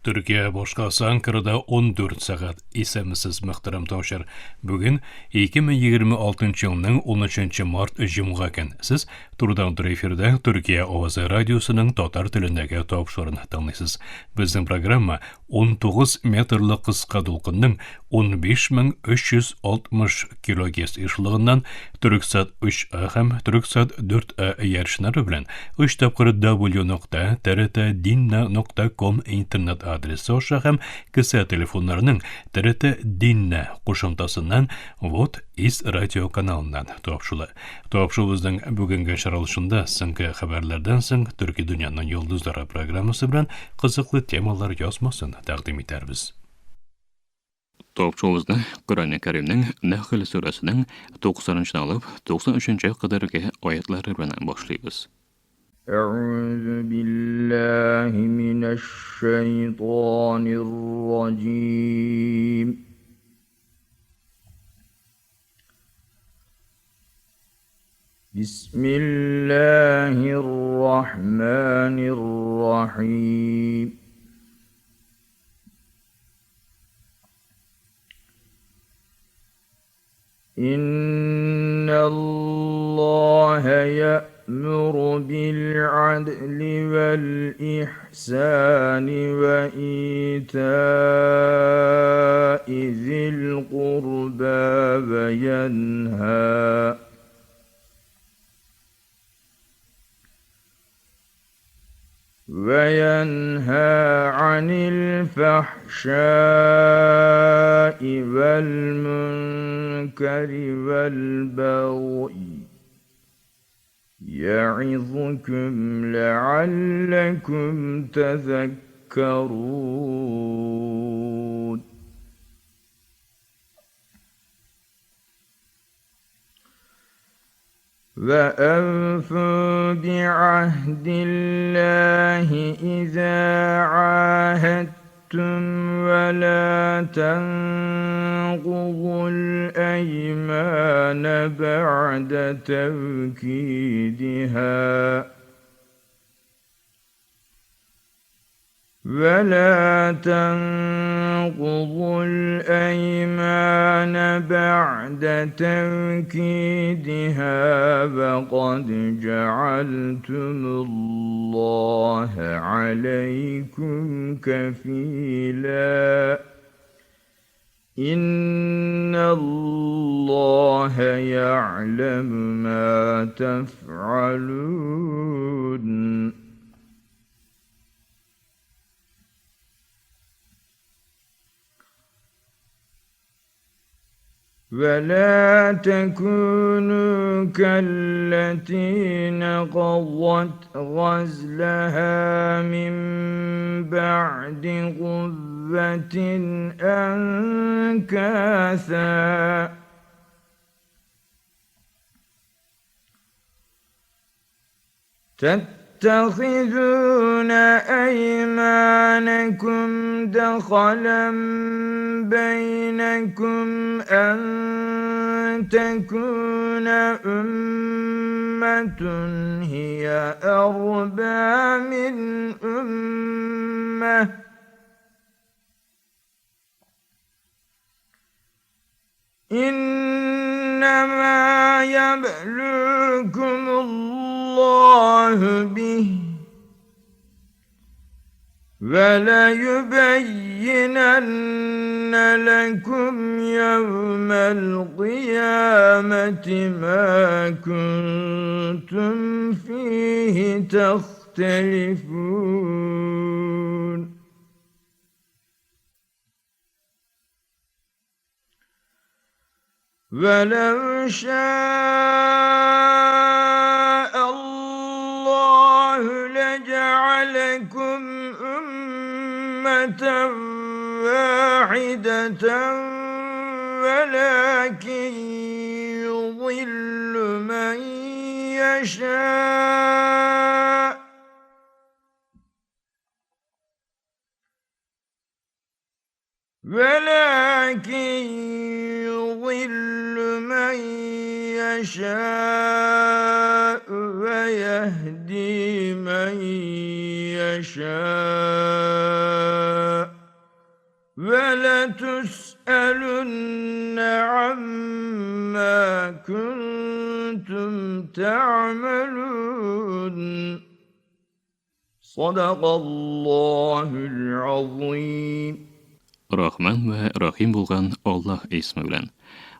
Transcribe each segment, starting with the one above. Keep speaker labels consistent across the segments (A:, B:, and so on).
A: Төркия башкаласы Анкарада 14 сәгать. Исәнмесез, мөхтәрәм тыңлаучылар. Бүген 2026 елның 13 март җомга көн. Сез турыдан-туры эфирда Төркия авазы радиосының татар телендәге тапшыруын тыңлыйсыз. Безнең программа 19 метрлы кыска дулкынның 15360 килогерц ешлыгыннан Төрексат 3А һәм Төрексат 4А иярченнәре белән 3 тапкыр w.trtdinna.com интернет адресы аша һәм кесә телефоннарының TRT Dinna кушымтасыннан Вот Из радио каналыннан тапшыла. Тапшыруыбызның бүгенге чыгарылышында соңгы хәбәрләрдән соң Төрки дөньяның йолдызлары программасы белән кызыклы темалар язмасын тәкъдим итәрбез.
B: Тапшыруыбызны Коръән Кәримнең Нәхл сүрәсенең 90 нчы алып 93 нче кадәрге аятлары белән башлыйбыз.
C: Әгъузу биллаһи минәш-шәйтанир-раҗим. بسم الله الرحمن الرحيم إن الله يأمر بالعدل والإحسان وإيتاء ذي القربى وينهى عن الفحشاء والمنكر والبغي يعظكم لعلكم تذكرون. وأوفوا بعهد الله إذا عاهدتم ولا تنقضوا الأيمان بعد توكيدها ولا تنقضوا الأيمان بعد توكيدها وقد جعلتم الله عليكم كفيلا إن الله يعلم ما تفعلون. ولا تكونوا كالتي نقضت غزلها من بعد قوة أنكاثا تتخذون أيمانكم دخلا بينكم أن تكون أمة هي أربى من أمة إنما يبلوكم الله به وليبينن لكم يوم القيامة ما كنتم فيه تختلفون. ولو شاء الله لجعلكم أمة واحدة ولكن يضل من يشاء ولكن يضل من يشاء ويهدي من يشاء. لتسألن عما كنتم تعملون. صدق الله العظيم.
B: Рахман вә Рахим булган Аллаһ исме белән.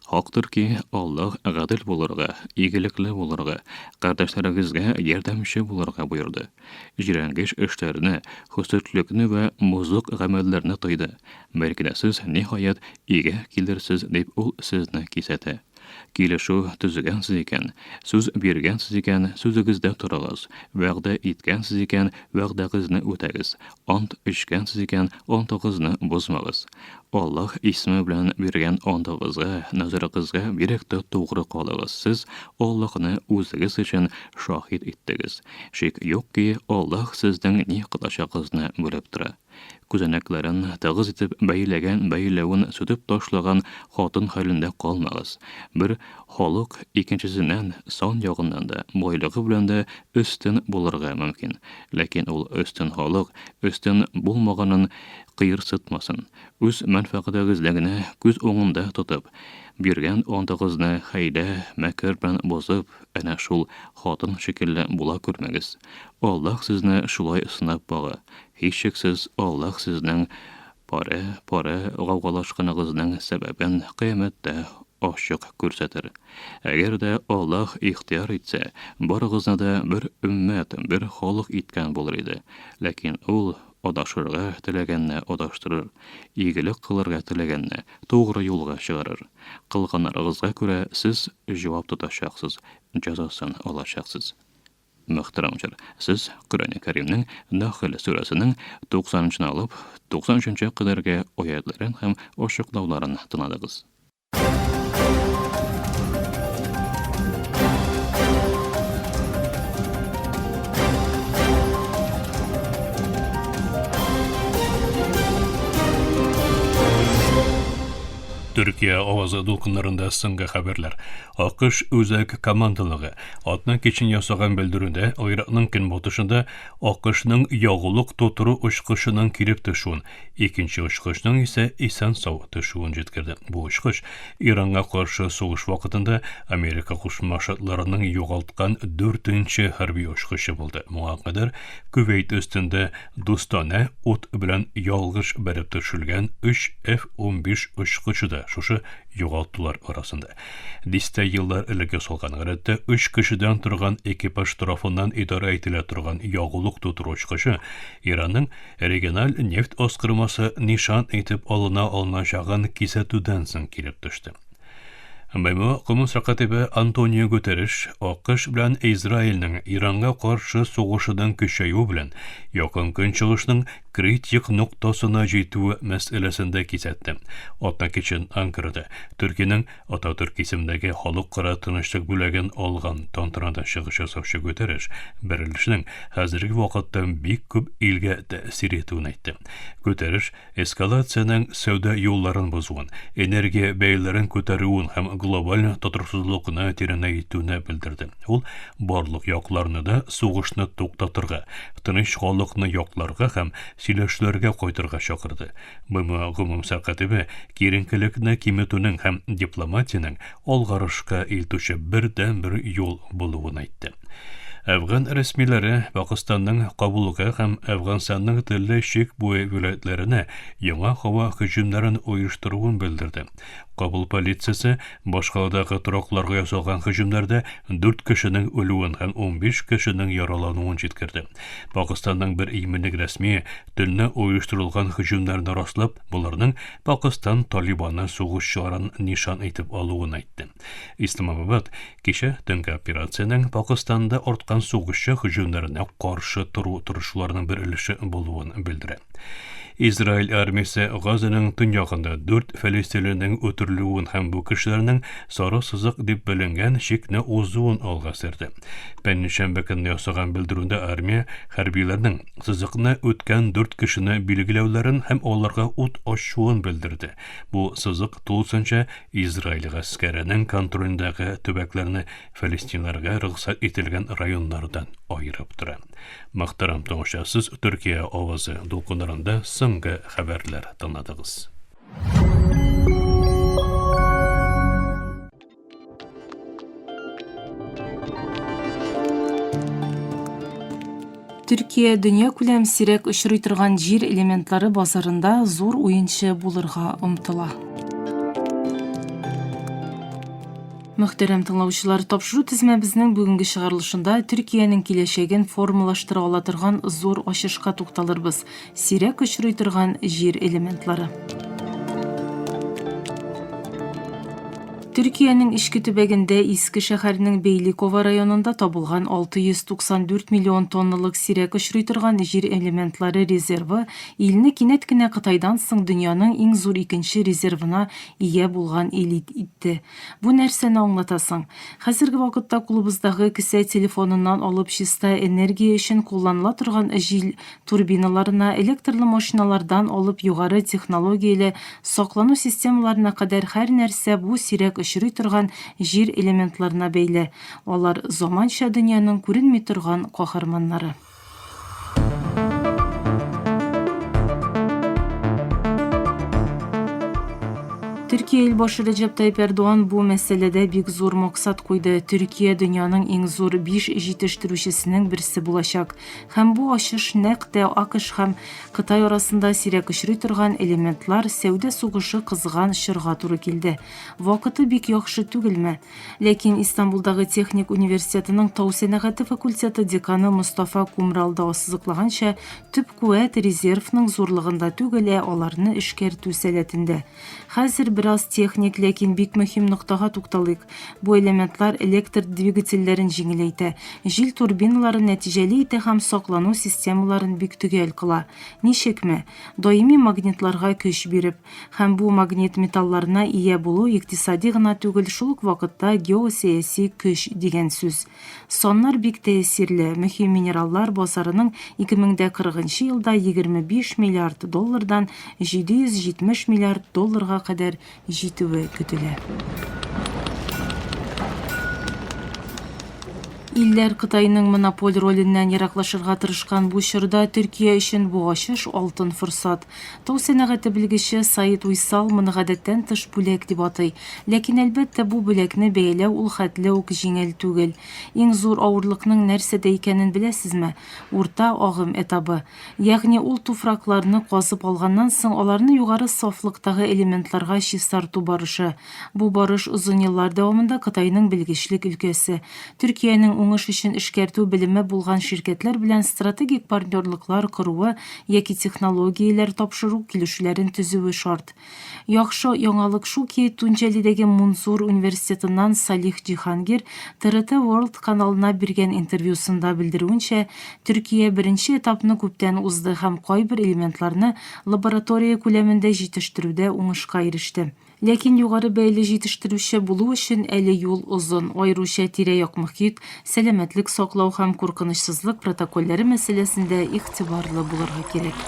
B: Хактыр ки, Аллаһ гадел булырга, игелекле булырга, кардәшләрегезгә ярдәмче булырга боерды. Җирәнгеч эшләрне, хөсетлекне вә бозык гамәлләрне тыйды. Бәлки дә сез, ниһаять, игә килерсез, дип ул сезне кисәтә. Килешү төзегәнсез икән, сүз биргәнсез икән, сүзегездә торыгыз, вәгъдә иткәнсез икән, вәгъдәгезне үтәгез, ант эчкәнсез икән, антыгызны бозмагыз. Аллаһ исеме белән биргән антыгызга, нәзерегезгә бигрәк тә тугры калыгыз, сез Аллаһны үзегез өчен шаһит иттегез. Шик юк ки, Аллаһ сезнең ни кылачагыгызны белеп тора. Күзәнәкләрен тыгыз итеп бәйләгән бәйләвен сүтеп ташлаган хатын хәлендә калмагыз. Бер халык икенчесеннән сан ягыннан да, байлыгы белән дә өстен булырга мөмкин. Ләкин ул өстен халык өстен булмаганын кыерсытмасын. Үз мәнфәгатегезне генә күз уңында тотып, биргән антыгызны хәйлә, мәкер белән бозып, әнә шул хатын шикелле була күрмәгез. Аллаһ сезне шулай сынап бага. Һичшиксез, Аллаһ сезнең парә-парә гаугалашканыгызның сәбәбен Кыямәттә ачык күрсәтер. Әгәр дә Аллаһ ихтыяр итсә, барыгызны да бер өммәт, бер халык иткән булыр иде. Ләкин Ул адашырга теләгәнне адаштырыр, игелек кылырга теләгәнне тугры юлга чыгарыр. Кылганнарыгызга күрә сез җавап тотачаксыз, җәзасын алачаксыз. Мөхтәрәм сез Коръәни Кәримнең Нәхл сүрәсенең 90 нчы алып 93 нче кадәрге аятләрен һәм ачыклауларын тыңладыгыз.
A: Төркия авазы дулкыннарында соңгы хәбәрләр. АКШ үзәк командалыгы атна кичен ясаган белдерүдә Иракның көнбатышында АКШның ягулык тутыру очкычының килеп төшүен, икенче очкычның исә исән-сау төшүен җиткерде. Бу очкыч Иранга каршы сугыш вакытында Америка Кушма Штатларының югалткан дүртенче хәрби очкычы булды. Моңа кадәр Кувейт өстендә дустанә ут белән ялгыш бәреп төшелгән өч F-15 очкычы да шушы югалтулар арасында. Дистә еллар элек ясалган, гадәттә өч кешедән торган экипаж тарафыннан идарә ителә торган ягулык тутыру очкычы Иранның региональ нефть аскырмасы нишан итеп алына алыначагын кисәтүдән соң килеп төште. БМО Гомум сәркатибе Антонио Гутерреш АКШ белән Израильнең Иранга каршы сугышының көчәюе белән Якын Көнчыгышның критик ноктасына җитүе мәсьәләсендә кисәтте. Атна кичен Анкарада Төркиянең Ататүрк исемендәге халыкара тынычлык бүләген алган тантанада чыгыш ясаучы Гутерреш бәрелешнең хәзерге вакытта бик күп илгә тәэсир итүен әйтте. Гутерреш эскалациянең сәүдә юлларын бозуын, энергия бәяләрен күтәрүен һәм глобаль тотрыксызлыкны тирәнәйтүне белдерде. Ул барлык якларны да сугышны туктатырга, тыныч халыкны якларга һәм сөйләшүләргә кайтырга чакырды. БМО гомум сәркатибе киеренкелекне киметүнең һәм дипломатиянең алгарышка илтүче бердәнбер юл булуын әйтте. Әфган рәсмиләре Пакыстанның Кабулга һәм Әфганстанның телле чик буе вилаятьләренә яңа һава һөҗүмнәрен оештыруын белдерде. Кабул полициясе башкаладагы торакларга ясалган һөҗүмнәрдә 4 кешенең үлүен һәм 15 кешенең яралануын җиткерде. Пакыстанның бер иминлек рәсмие төнлә оештырылган һөҗүмнәрне раслап, боларның Пакыстан Талибаны сугышчыларын нишан итеп алуын әйтте. Исламабад Кичә төнге операциянең Пакыстанда арткан сугышчы һөҗүмнәренә каршы тору тырышуларының бер өлеше булуын белдерә. Израиль армиясе Газаның төньягында дүрт фәлестинленең үтерелүен һәм бу кешеләрнең сары сызык дип беленгән чикне узуын алга сөрде. Пәнҗешәмбе көнне ясаган белдерүендә армия хәрбиләрнең сызыкны үткән дүрт кешене билгеләүләрен һәм аларга ут ачуын белдерде. Бу сызык тулысынча Израиль гаскәренең контролендәге төбәкләрне фәлестиннарга рөхсәт ителгән районнардан аерып тора. Мөхтәрәм тыңлаучылар, сез Төркия авазы дулкыннарында соңгы хәбәрләр тыңладыгыз.
D: Төркия дөньякүләм сирәк очрый торган җир элементлары базарында зур уенчы булырга омтыла. Мөхтәрәм тыңлаучылар, тапшыру тезмәбезнең бүгенге чыгарылышында Төркиянең киләчәген формалаштыра ала торган зур ачышка тукталырбыз, сирәк очрый торган җир элементлары. Төркиянең эчке төбәгендә Иске шәһәрнең Бейликова районында табылган 694 миллион тонналык сирәк очрый торган җир элементлары резервы илне кинәт кенә Кытайдан соң дөньяның иң зур икенче резервына ия булган ил итте. Бу нәрсәне аңлата соң? Хәзерге вакытта кулыбыздагы кесә телефоныннан алып чиста энергия өчен кулланыла торган җил турбиналарына, электрлы машиналардан алып югары технологияле саклану системаларына кадәр һәр нәрсә бу сирәк очрый торган җир элементларына бәйле. Алар, заманча дөньяның күренми торган каһарманнары. Төркия илбашы Рәҗәп Тайип Эрдоган бу мәсьәләдә бик зур максат куйды, Төркия дөньяның иң зур биш җитештерүчесенең берсе булачак. Һәм бу ачыш нәкъ тә АКШ һәм Кытай арасында сирәк очрый торган элементлар сәүдә сугышы кызган чорга туры килде. Вакыты бик яхшы түгелме? Ләкин Истанбулдагы техник университетының тау сәнәгате факультеты деканы Мостафа Кумрал да ассызыклаганча, төп куәт резервның зурлыгында түгел, ә аларны эшкәртү сәләтендә. Хәзер бераз техник, ләкин бик мөһим ноктага тукталыйк. Бу элементлар электр двигательләрен җиңеләйтә, җил турбиналарын нәтиҗәле итә һәм саклану системаларын бик төгәл кыла. Ничекме? Даими магнитларга көч биреп. Һәм бу магнит металларына ия булу икътисади гына түгел, шул ук вакытта геосәяси көч дигән сүз. Саннар бик тәэсирле, мөһим минераллар базарының 2040 нчы елда 25 миллиард доллардан 770 миллиард долларга кадәр җитүе көтелә. Илләр Кытайның монополь роленнән ераклашырга тырышкан бу чорда Төркия өчен бу ачыш алтын форсат. Тау сәнәгате белгече Саид Уйсал моны гадәттән тыш бүләк дип атый. Ләкин, әлбәттә, бу бүләкне бәяләү ул хәтле үк җиңел түгел. Иң зур авырлыкның нәрсәдә икәнен беләсезме? Урта агым этабы. Ягъни ул туфракларны казып алганнан соң аларны югары сафлыктагы элементларга чистарту барышы. Бу барыш озын еллар дәвамында Кытайның белгечлек өлкәсе, Төркиянең уңыш өчен эшкәртү белеме булган ширкәтләр белән стратегик партнерлыклар коруы яки технологияләр тапшыру килешүләрен төзүе шарт. Яхшы яңалык шул ки, Тунҗәлидәге Мунзур университетыннан Салих Җиһангир TRT World каналына биргән интервьюсында белдерүенчә, Төркия беренче этапны күптән узды һәм кайбер элементларны лаборатория күләмендә җитештерүдә уңышка иреште. Ләкин югары бәяле җитештерүче булу өчен әле юл озын, аеруча тирә-як мохит, сәламәтлек саклау һәм куркынычсызлык протокольләре мәсьәләсендә игътибарлы булырга кирәк.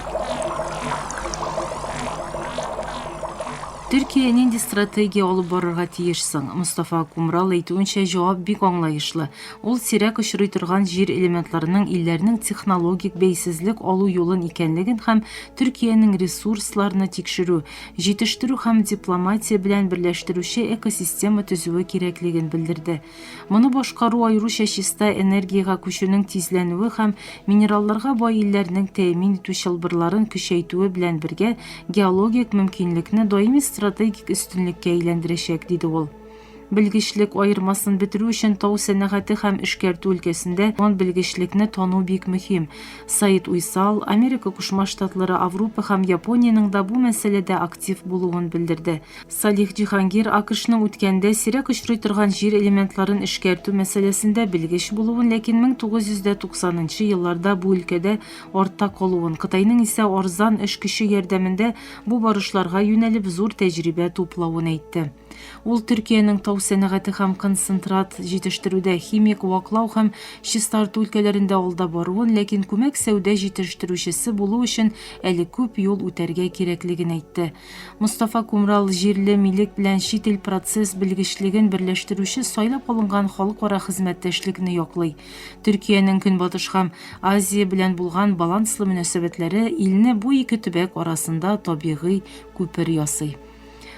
D: Төркия нинди стратегия алып барырга тиеш соң? Мостафа Кумрал әйтүенчә, җавап бик аңлаешлы. Ул сирәк очрый торган җир элементларының илләрнең технологик бәйсезлек алу юлын икәнлеген һәм Төркиянең ресурсларны тикшерү, җитештерү һәм дипломатия белән берләштерүче экосистема төзүе кирәклеген белдерде. Моны башкару аеруча чиста энергиягә күчүнең тизләнүе һәм минералларга бай илләрнең тәэмин итү чылбырларын көчәйтүе белән бергә геологик мөмкинлекне даими стратегик өстенлеккә әйләндерәчәк, диде ул. Белгечлек аермасын бетерү өчен тау сәнәгате һәм эшкәртү өлкәсендә он белгечлекне тану бик мөһим. Саид Уйсал, Америка Кушма Штатлары, Аврупа һәм Япониянең дә бу мәсьәләдә актив булуын белдерде. Салих Җиһангир АКШның үткәндә сирәк очрый торган җир элементларын эшкәртү мәсьәләсендә белгеч булуын, ләкин 1990 нчы елларда бу өлкәдә артта калуын, Кытайның исә арзан эш көче ярдәмендә бу барышларга юнәлеп зур тәҗрибә туплавын әйтте. Ул Төркиянең тау сәнәгате һәм концентрат җитештерүдә, химик ваклау һәм чистарту өлкәләрендә алда баруын, ләкин күмәк сәүдә җитештерүчесе булу өчен әле күп юл үтәргә кирәклеген әйтте. Мостафа Кумрал җирле милек белән чит ил процесс белгечлеген берләштерүче сайлап алынган халыкара хезмәттәшлекне яклый. Төркиянең Көнбатыш һәм Азия белән булган баланслы мөнәсәбәтләре илне бу ике төбәк арасында табигый күпер ясый.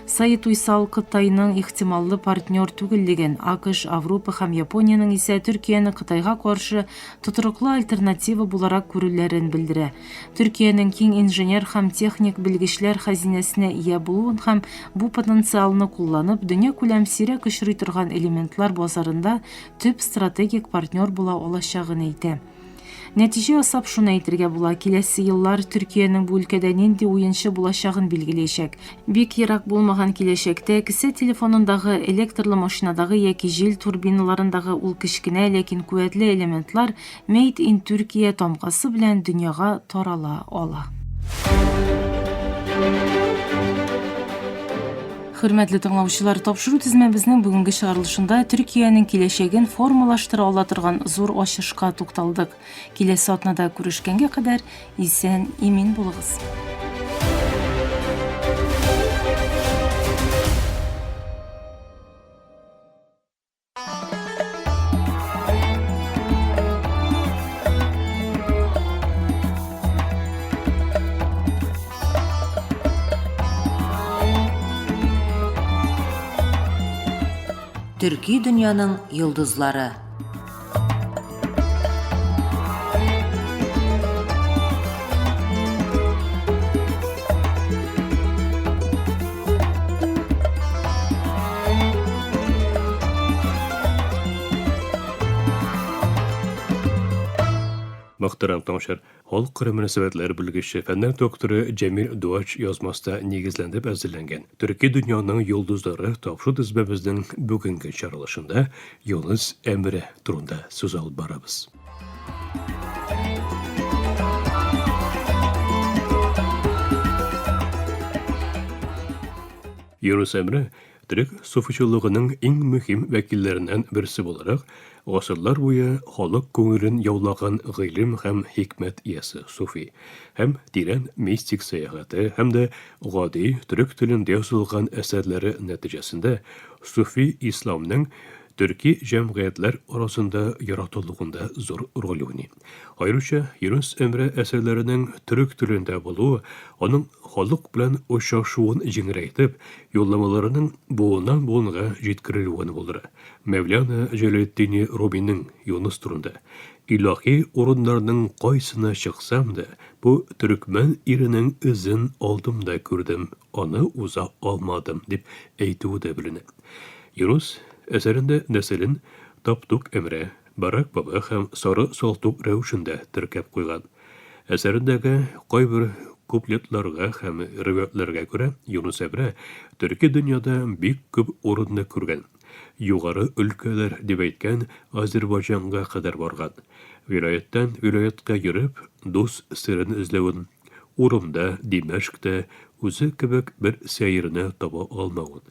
D: Саит Уйсал Кытайның ихтималлы партнер түгеллеген, АКШ, Авропа һәм Япониянең исә Төркияне Кытайга каршы тотрыклы альтернатива буларак күрүләрен белдерә. Төркиянең киң инженер һәм техник белгечләр хәзинәсенә ия булуын һәм бу потенциалны кулланып, дөньякүләм сирәк очрый торган элементлар базарында төп стратегик партнер була алачагын әйтә. Нәтиҗә ясап шуны әйтергә була, киләсе еллар Төркиянең бу өлкәдә нинди уенчы булачагын билгеләячәк. Бик ерак булмаган киләчәктә кесә телефонындагы, электрлы машинадагы яки җил турбиналарындагы ул кечкенә, ләкин куәтле элементлар Made in Türkiye тамгасы белән дөньяга тарала ала. Хөрмәтле тыңлаучылар, тапшыру тезмәбезнең бүгенге чыгарылышында Төркиянең киләчәген формалаштыра ала торган зур ачышка тукталдык. Киләсе атнада күрешкәнгә кадәр исән имин булыгыз.
E: Төрки дөньяның йолдызлары.
A: Мөхтәрәм тыңлаучылар, халыкара мөнәсәбәтләр белгече, фәннәр докторы Җәмил Дуач язмасына нигезләнеп әзерләнгән Төрки дөньяның йолдызлары тапшыру тезмәбезнең бүгенге чыгарылышында Юныс Әмре турында сүз алып барабыз. Юныс Әмре төрек суфичылыгының иң мөһим вәкилләреннән берсе буларак, гасырлар буе халык күңелен яулаган гыйлем һәм хикмәт иясе суфи һәм тирән мистик сәяхәте һәм дә гади төрек телендә язылган әсәрләре нәтиҗәсендә суфи исламның төрки җәмгыятьләр арасында яратылуында зур роль уйный. Аеруча Юныс Әмрә әсәрләренең төрек телендә булуы аның халык белән очрашуын җиңеләйтеп, юлламаларының буыннан-буынга җиткерелүен булдыра. Мәүлана Җәләлетдини Руминың Юныс турында, Илаһи урыннарның кайсына чыксам да, бу төрекмән иренең эзен алдымда күрдем, аны уза алмадым, дип әйтүе дә беленә. Юныс әсәрендә нәселен Таптук Әмрә, Барак баба һәм Сары Салтук рәвешендә теркәп куйган. Әсәрендәге кайбер куплетларга һәм риваятьләргә күрә, Юныс Әмрә төрки дөньяда бик күп урынны күргән. Югары өлкәләр дип әйткән Азербайҗанга кадәр барган. Вилаяттән вилаятка йөреп, дус серен эзләвен, Урумда, Димәшктә үзе кебек бер сәерне таба алмавын,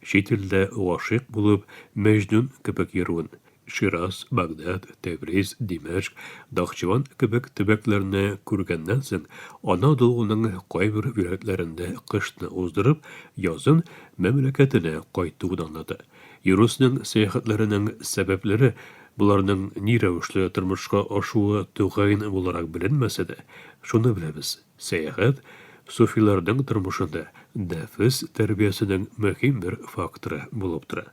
A: чит илдә гашыйк булып, Мәҗнүн кебек йөрүен, Шираз, Багдад, Тәбриз, Димәшк, Нахчыван кебек төбәкләрне күргәннән соң, Анадолуның кайбер вилаятьләрендә кышны уздырып, язын мәмләкәтенә кайтуын аңлата. Юнысның сәяхәтләренең сәбәпләре, боларның ни рәвешле тормышка ашуы тәгаен буларак беленмәсә дә, шуны беләбез, сәяхәт, суфиларның тормышында нәфес тәрбиясенең мөһим бер факторы булып тора.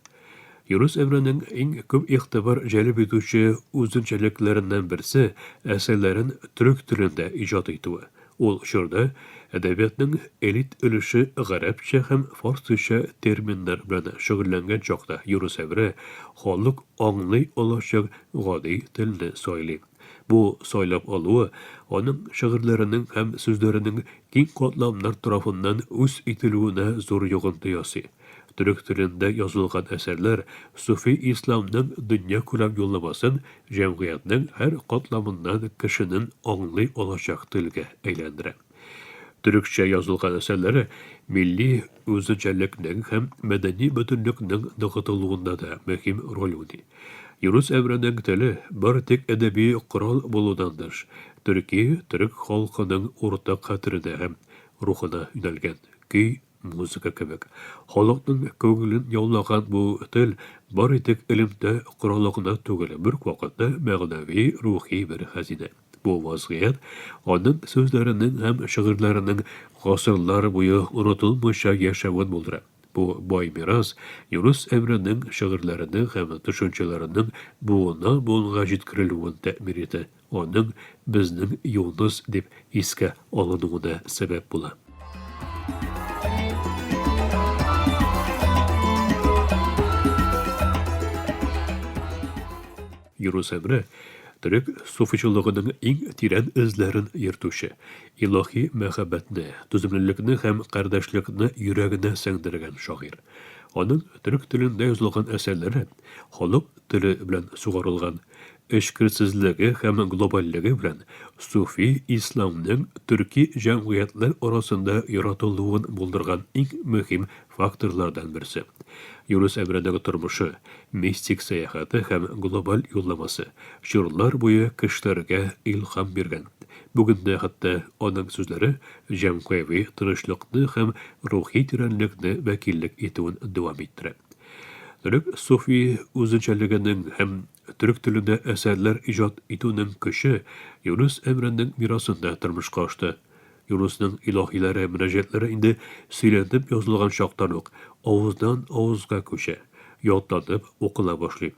A: Юныс Әмрәнең иң күп игътибар җәлеп итүче үзенчәлекләреннән берсе, әсәрләрен төрек телендә иҗат итүе. Ул чорда әдәбиятның элит өлеше гарәпчә һәм фарсыча терминнар белән шөгыльләнгән чакта Юныс Әмрә халык аңлый алачак гади телне сайлый. Бу сайлап алуы аның шигырьләренең һәм сүзләренең киң катламнар тарафыннан үз ителүенә зур йогынты ясый. Төрек телендә язылган әсәрләр суфи исламның дөньякүләм юлламасын җәмгыятьнең һәр катламыннан кешенең аңлый алачак телгә әйләндерә. Төрекчә язылган әсәрләре милли үзенчәлекнең һәм мәдәни бөтенлекнең ныгытылуында да мөһим роль уйный. Юныс Әмрәнең теле бары тик әдәби корал булудан тыш, төрки, төрек халкының уртак хәтеренә һәм рухына юнәлгән көй, музыка кебек. Халыкның күңелен яулаган бу тел бары тик элемтә коралы гына түгел, бер үк вакытта мәгънәви, рухи бер хәзинә. Бу вазгыять аның сүзләренең һәм шигырьләренең гасырлар буе онытылмыйча яшәвен булдыра. Бу бай мирас Юныс Әмрәнең шигырьләренең һәм төшенчәләренең буыннан-буынга җиткерелүен тәэмин итә, аның безнең Юныс дип искә алынуына сәбәп була. Юныс Әмрә төрек суфичылыгының иң тирән эзләрен йөртүче, илаһи мәхәббәтне, түземлелекне һәм кардәшлекне йөрәгенә сеңдергән шагыйрь. Аның төрек телендә язылган әсәрләре халык теле белән сугарылган, эчкерсезлеге һәм глобальлеге белән суфи исламның төрки җәмгыятьләр арасында яратылуын булдырган иң мөһим факторлардан берсе. Юныс Әмрәнең тормышы, мистик сәяхәте һәм глобаль юлламасы чорлар буе кешеләргә илһам биргән. Бүген дә хәтта аның сүзләре җәмгыяви тынычлыкны һәм рухи тирәнлекне вәкиллек итүен дәвам иттерә. Төрек суфи үзенчәлегенең һәм төрек телендә әсәрләр иҗат итүнең көче Юныс Әмрәнең мирасында тормышка ашты. Юнысның илаһиләре, мөнәҗәтләре инде сөйләнеп язылган чактан ук авыздан авызга күчә, ятланып укыла башлый.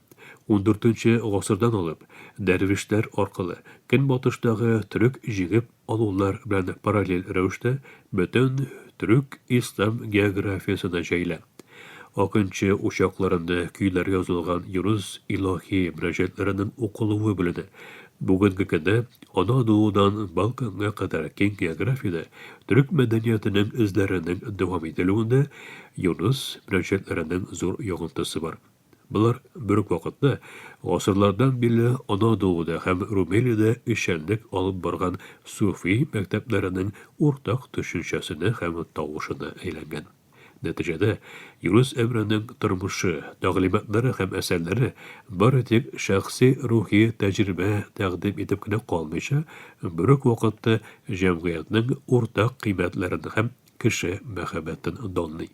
A: Ундүртенче гасырдан алып, дәрвишләр аркылы Көнбатыштагы төрек җиңеп алулар белән параллель рәвештә бөтен төрек-ислам географиясенә җәелә. Акынчы учакларында көйләр язылган Юныс илаһи мөнәҗәтләренең укылуы беленә. Бүгенге көндә Анадолудан Балканга кадәр киң географиядә төрек мәдәниятенең эзләренең дәвам ителүендә Юныс мөнәҗәтләренең зур йогынтысы бар. Болар бер үк вакытта гасырлардан бирле Анадолуда һәм Румелиядә эшчәнлек алып барган суфи мәктәпләренең уртак төшенчәсенә һәм тавышына әйләнгән. Нәтиҗәдә, Юныс Әмрәнең тормышы, тәгълиматлары һәм әсәрләре бары тик шәхси рухи тәҗрибә тәкъдим итеп кенә калмыйча, бер үк вакытта җәмгыятьнең уртак кыйммәтләрен һәм кеше мәхәббәтен данлый.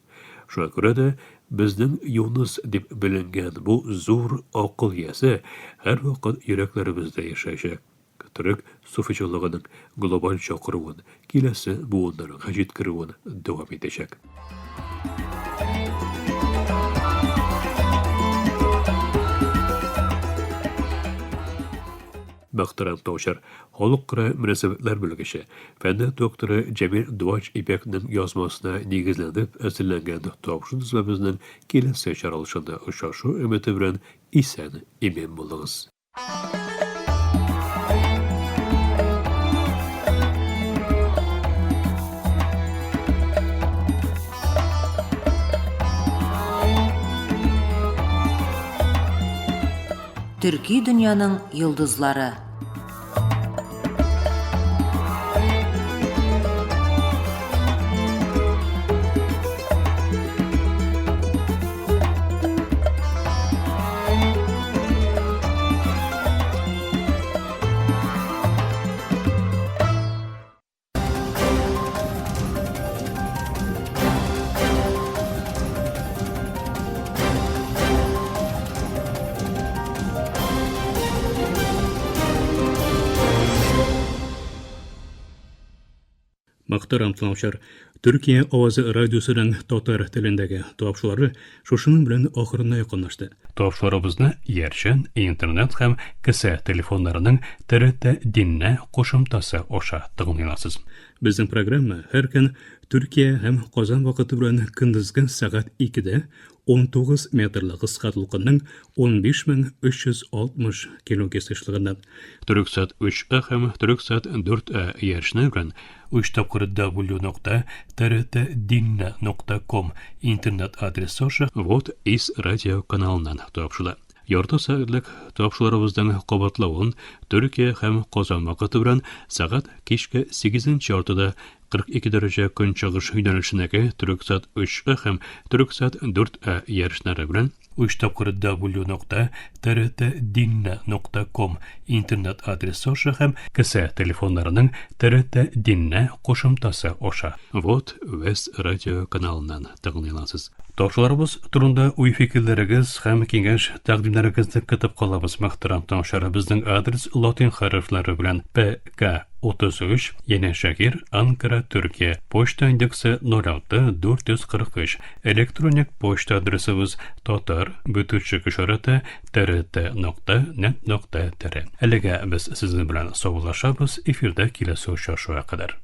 A: Шуңа күрә дә безнең Юныс дип беленгән бу зур акыл иясе һәрвакыт йөрәкләребездә яшәячәк. Төрек суфичылыгының глобаль чакыруын киләсе буыннарга җиткерүен дәвам итәчәк. Мөхтәрәм Таучар, халыкара мөнәсәбәтләр белгече, фәннәр докторы Җәмил Дуач Ибәкнең язмасына нигезләнеп әзерләнгән тапшыру төзмәбезнең киләсе чыгарылышында очрашу өмете белән исән-имин булыгыз.
E: Төрки дөньяның йолдызлары.
A: Мөхтәрәм тыңлаучылар, Төркия авазы радиосының татар телендәге тапшырулары шушының белән ахырына якынлашты. Тапшыруларыбызны иярчен, интернет һәм кесә телефоннарының ТРТ Динне кушымтасы аша тыңлый аласыз. Безнең программа һәр көн Төркия һәм Казан вакыты белән көндезге сәгать 2-дә 19 метрлы кыска дулкынның 15360 килогерц ешлыгыннан Төрексат 3А һәм Төрексат 4А иярчене белән 3 тапкыр w нокта trtdinne.com интернет адресы аша Вот из радио каналыннан тапшырыла. Ярты сәгатьлек тапшыруларыбызның кабатлавын Төркия һәм Казан вакыты белән сәгать кичке 8 яртыда 42 дәрәҗә көнчыгыш юнәлешендәге Төрексат 3А һәм Төрексат 4А ярышлары белән 3 тапкыр w нокта trtdinne.com интернет адресы аша һәм кесә телефоннарының TRT Динне кушымтасы аша Вот Вест радио каналыннан тыңлый аласыз. Тапшыруларыбыз турында уй-фикерләрегез һәм киңәш тәкъдимнәрегезне көтеп калабыз. Мөхтәрәм тыңлаучылар, безнең адрес латин хәрефләре белән P K 33, Янешагир, Анкара, Төркия. Почта индексы 06 443. Электроник почта адресыбыз татар бөтүчек ишарәте trt.net.tr. Әлегә без сезнең белән саубуллашабыз, эфирдә киләсе очрашуга кадәр.